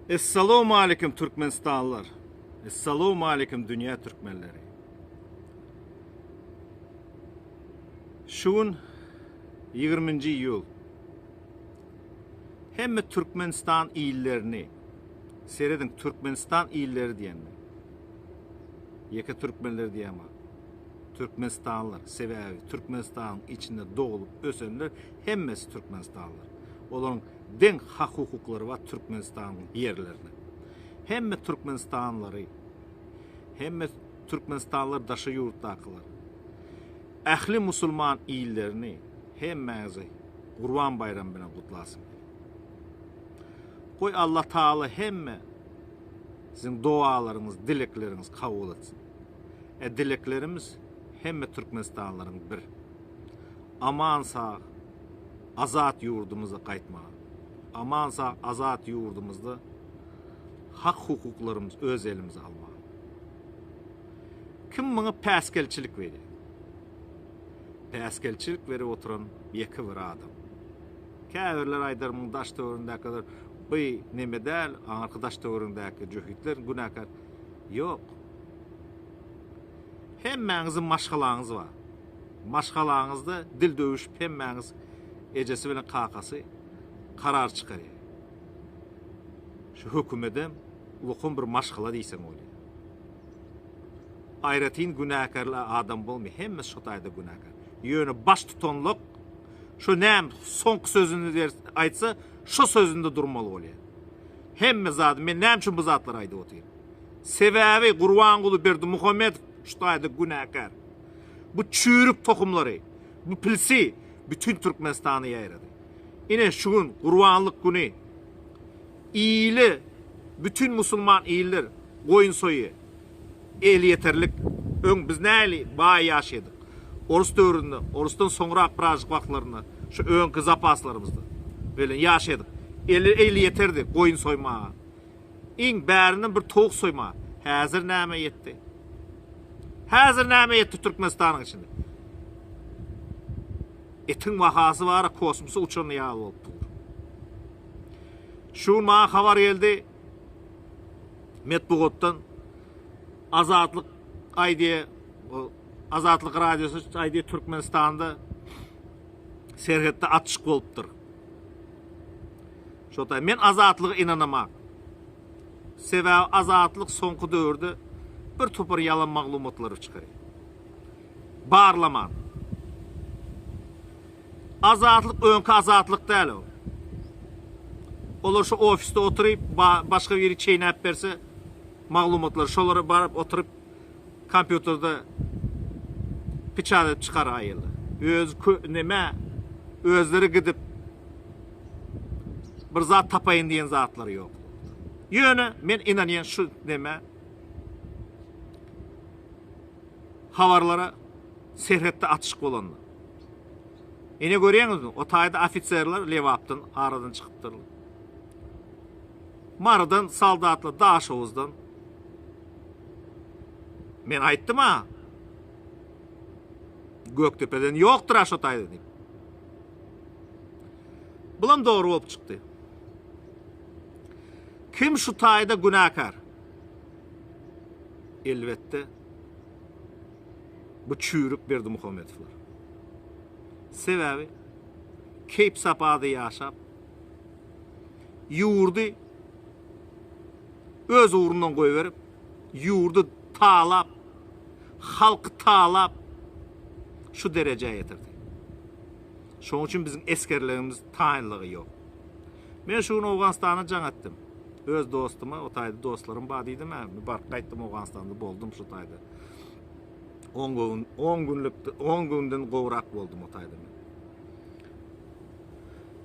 Essalawmaleýkim Türkmenistanlylar! Essalawmaleýkim dünýä türkmenleri! Şu gün 20-nji iýul. Hemme Türkmenistan illerini serediň Türkmenistan illeri diýende. Ýeke türkmenler diýemok. Türkmenistanlylar sebäbi Türkmenistanyň içinde doglup ösenler hemmesi Türkmenistanlylar. Olaryň deň hak-hukuklary bar Türkmenistanyň ýerlerinde. Hemme Türkmenistanlylary, hemme Türkmenistanlylar daşary ýurtdakylar, ähli musulman illerini hemmäňizi Gurban baýramy bilen gutlasym gelýär. Goý Allah Taala hemme siziň dogalaryňyzy, dilekleriňizi kabul etsin. E dileklerimiz hemme Türkmenistanlylaryň bir. Aman sag azat ýurdumyza gaýtmaga. Aman sag azat ýurdumyzda hak hukuklarymyzy öz elimize almaga. Kim muňa päsgelçilik berýär? Päsgelçilik berip oturan ýeke bir adam. Käbirler aýdar muň daş töweregindäkiler by neme däl, aňyrky daş töweregindäki jöhitler günäkär. Ýok. Hemmäňiziň maşgalaňyz bar. Maşgalaňyzda dil döwüşip hemmäňiz ejesi bilen kakasy karar çykarýar. Şu hökümedem ulukan bir maşgala diýseň bolýar. Aýratyn günäkärli adam bolmaýar. Hemmesi şo taýda günäkär. Ýöne baş tutanlyk şo näme soňky sözüni aýtsa şo sözünde durmaly bolýar. Hemme zady men näme üçin bu zatlary aýdyp otyryn? Sebäbi Gurbanguly Berdimuhamedow şu taýda günäkär. Bu çüýrük tohumlary, bu pilsi bütin Türkmenistana ýaýrady. Ine şu gün Gurbanlyk güni ili bütin musulman iller goýun soýy elýeterlik öň biz näli baý ýaşaýdyk. Orus döwründe, orusdan soňrak birazjyk wagtlarynda şu öňki zapaslarymyzda bilen ýaşaýdyk. Eli elýeterdi goýun soýmaga. Iň bärinden bir towuk soýma. Häzir näme ýetdi? Häzir näme ýetdi Türkmenistanyň içinde? Etiň bahasy bara kosmosa uçan ýaly bolup dur. Şu gün maňa habar geldi metbugatdan Azatlyk aýdýar, Azatlyk radiosy aýdýar Türkmenistanda serhetde atyşyk bolupdyr. Şo taý men Azatlyga ynanamak. Sebäbi Azatlyk soňky döwürde bir topar ýalan maglumatlary çykarýar. Barlaman. Azatlyk öňki Azatlyk däl o. Olar şu ofisde oturyp başga biri çeýnäp berse maglumatlary şolara baryp oturyp kompýuterde piçat edip çykaraýyldy. Öz neme özleri gidip bir zat tapaýyn diýen zatlary ýok. Ýöne men inanýan şu neme habarlara serhetde atyşyk bolanda. Ine görýäňizmi, o taýda ofiserler Lebapdan aradan çykypdyrlar. Marydan soldatlar Daşoguzdan. Men aýtdym-a. Gökdepeden ýokdur-a şo taýda diýip. Bulam dogry bolup çykdy. Kim şu taýda günäkär? Elbetde bu çüýrük Berdimuhamedowlar. Sebäbi keýp-sapada ýaşap, ýurdy öz ugrundan goýberip, ýurdy talap, halky talap şu derejä ýetirdi. Şonuň üçin biziň esgerlerimiz taýynlygy ýok. Men şu gün Owganystana jaň etdim. Öz dostuma, o taýda dostlarym bar diýdim, hä, baryp gaýtdym Owganystanda boldum şu taýda. 10 gün, 10 günlük, 10 günden gowrak boldum o taýda men.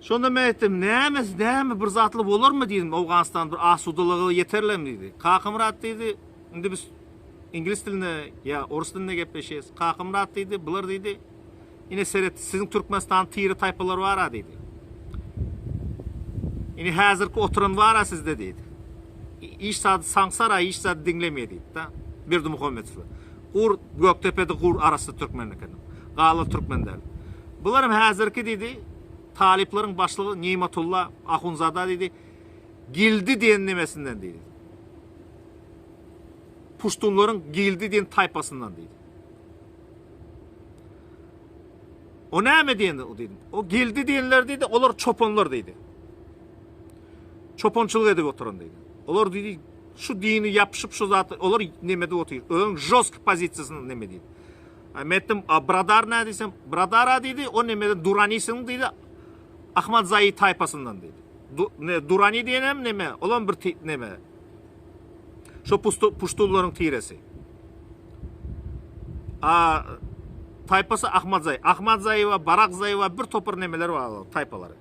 Şonda men aýtdym, näme, näme bir zatly bolarmy diýdim, Owganystan bir asudalyga ýeterlermi diýdi. Kakamyrat diýdi, indi biz iňlis dilinde ýa orus dilinde gepleşýäs. Kakamyrat diýdi, bular diýdi, ine seret, siziň Türkmenistan tire taýpalary bar-a diýdi. Ine häzirki oturan bar-a sizde diýdi. Hiç zady saňsar-a, hiç zady diňlemeýär diýdi-de. Berdimuhamedowlar. Gur Gökdepede gur arassa türkmen eken. Galan türkmen däl. Bularam häzirki diýdi, talyplaryň başlygy Nimatulla Ahunzada diýdi. Gildi diýen nemesinden diýdi. Puştunlaryň Gildi diýen taýpasyndan diýdi. O näme diýende o diýdim. O Gildi diýenler diýdi, olar çopanlar diýdi. Çopançylyk edip oturan diýdi. Olar diýdi, şu dini ýapyşyp şu zat, olar neme edip otyr. Özüň žostki pozisiýasyny neme diýdi. A men aýtdym, a Bradar nä diýsem, Bradara diýdi, o nemede Duranisiň diýdi, Ahmad Zai taýpasyndan diýdi. Du, ne, Durani diýenem neme, olam bir ti, neme. Şo pustu, puştunlaryň tiresi. A taýpasy Ahmad Zai. Ahmad Zai we Barak Zai we bir topar nemeler bar olaryň taýpalary.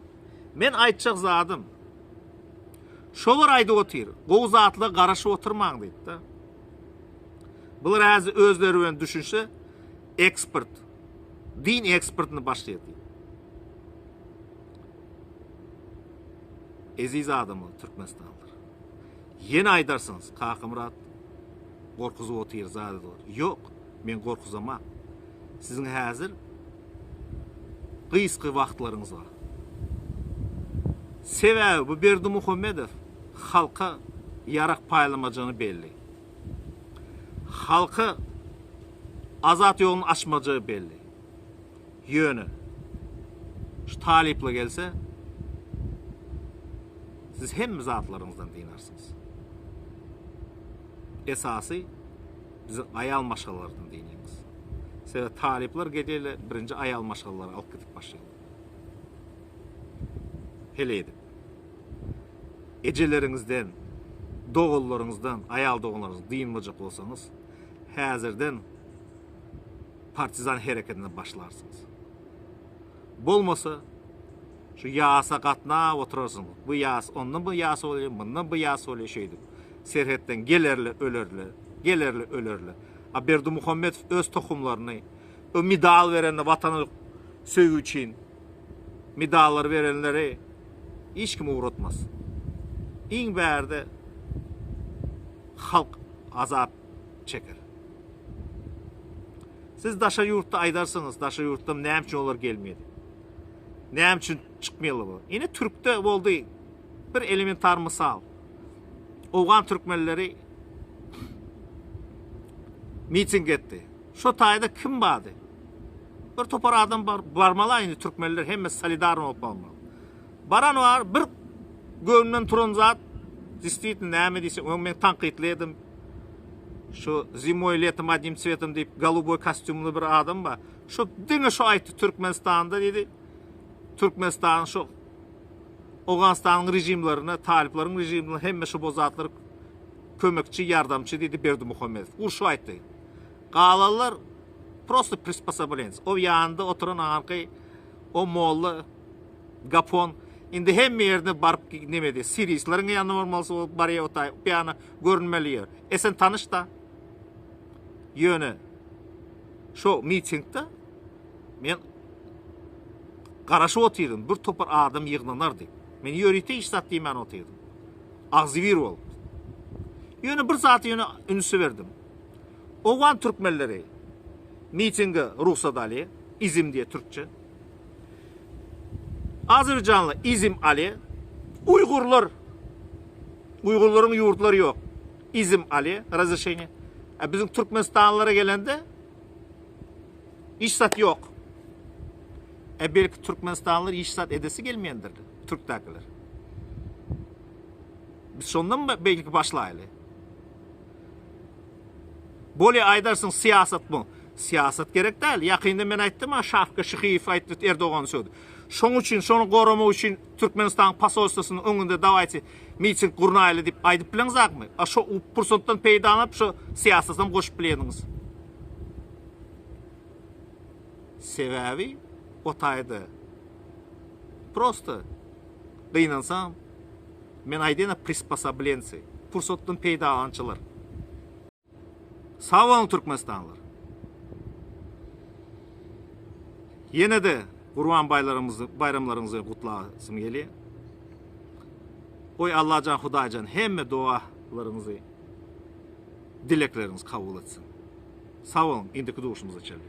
Men aýtjak zadym, şolar aýdyp otyr, gowy zatlara garaşyp oturmaň diýip-de. Bular häzir özleri bilen düşünse, eksport, din eksportyny başlaýar diýip. Eziz adamlar, türkmenistanlylar. Ýene aýdarsyňyz, Kakamyrat gorkuzyp otyr, zat edip otyr. Ýok, men gorkuzamak. Siziň häzir gysga wagtlaryňyz bar. Sebäbi bu Berdimuhamedow halka ýarak paýlamajagyny belli. Halka azat ýoluny açmajagy belli. Ýöne şu talyplar gelse siz hemme zatlaryňyzdan dynarsyňyz. Esasy biziň aýal maşgalalardan dynyňyz. Sebäbi talyplar gelýärler, birinji aýal maşgalalary alyp gidip başlaýarlar. Heleý edip. Ejeleriňizden, doganlaryňyzdan, aýal doganlaryňyzdan dynmajak bolsaňyz, häzirden partizan hereketine başlarsyňyz. Bolmasa şu ýasa gatnap oturarsyňyz. Bu ýas ondan bu ýas bolýar, mundan bu ýas bolýar şeýdip. Serhetden gelerler, ölerler, gelerler, ölerler. A Berdimuhamedow öz tohumlaryny, o medal berende watana söýgi üçin medallar berenleri hiç kim ugratmaz. Iň bärde halk azap çeker. Siz daşary ýurtda aýdarsyňyz, daşary ýurtdan näme üçin olar gelmedi? Näme üçin çykmaýarlar olar? Ine türkde boldy bir elementar mysal. Owgan türkmenleri miting etdi. Şo taýda kim bardy? Bir topar adam bar, barmaly indi türkmenler hemme solidarny bolup barmaly. Baran bar, bir göwnünden turan zat, действительно näme diýseň, öň men tankytly edim. Şu zimoý letom одним цветом diýip goluboý kostýumly bir adam bar. Şu diňe şu aýtdy Türkmenistanda diýdi. Türkmenistanyň şu Owganystanyň režimlerine, talyplaryň režimine hemme şu bu zatlar kömekçi, ýardamçy diýdi Berdimuhamedow. Ur şu aýtdy. Galanlar prosto prisposoblenc. O ýanynda oturan aňky o molla Gapon indi hemme ýerde baryp nemedi. Siriýsleriň ýanyna barmalysy bolup barýar o taý. Bu ýana görünmeli ýer. E sen tanyş da. Ýöne şo mitingde men garaşyp otyrdym. Bir topar adam ýygnanar diýip. Men ýörite hiç zat diýmän otyrdym. Agzybir bolup. Ýöne bir zat ýöne ünsi berdim. Owgan türkmenleri mitinge rugsat alýar. Izim diýe türkçe. Azerbaýjanly izim alýar. Uýgurlar Uýgurlaryň ýurtlary ýok. Izim alýar, razreşeniýe. A biziň türkmenistanlylara gelende hiç zat ýok. E belki türkmenistanlylar hiç zat edesi gelmeýändir, türkdäkiler. Biz şondan belki başlaýly. Bolýa aýdarsyň syýasat bu. Syýasat gerek däl. Ýakynda men aýtdym a Şafka Şyhyýew aýtdy Erdogany sögdi. Şoň üçin şony goramak üçin Türkmenistanyň posolstwasynyň öňünde dawaýçy miting gurnaýly diýip aýdyp bileňzakmy? A şo pursatdan peýdalanyp şo syýasatam goşup bilýediňiz. Sebäbi o taýda prosto gynansam men aýdýan prisposoblenci pursatdan peýdalanyjylar. Sag boluň Türkmenistanlylar. Ýene-de Gurban baýlarymyzy baýramlaryňyzy gutlasym gelýär. Goý Allajan Hudaýjan hemme dogalaryňyzy dilekleriňizi kabul etsin. Sag boluň indiki duşumyza çenli.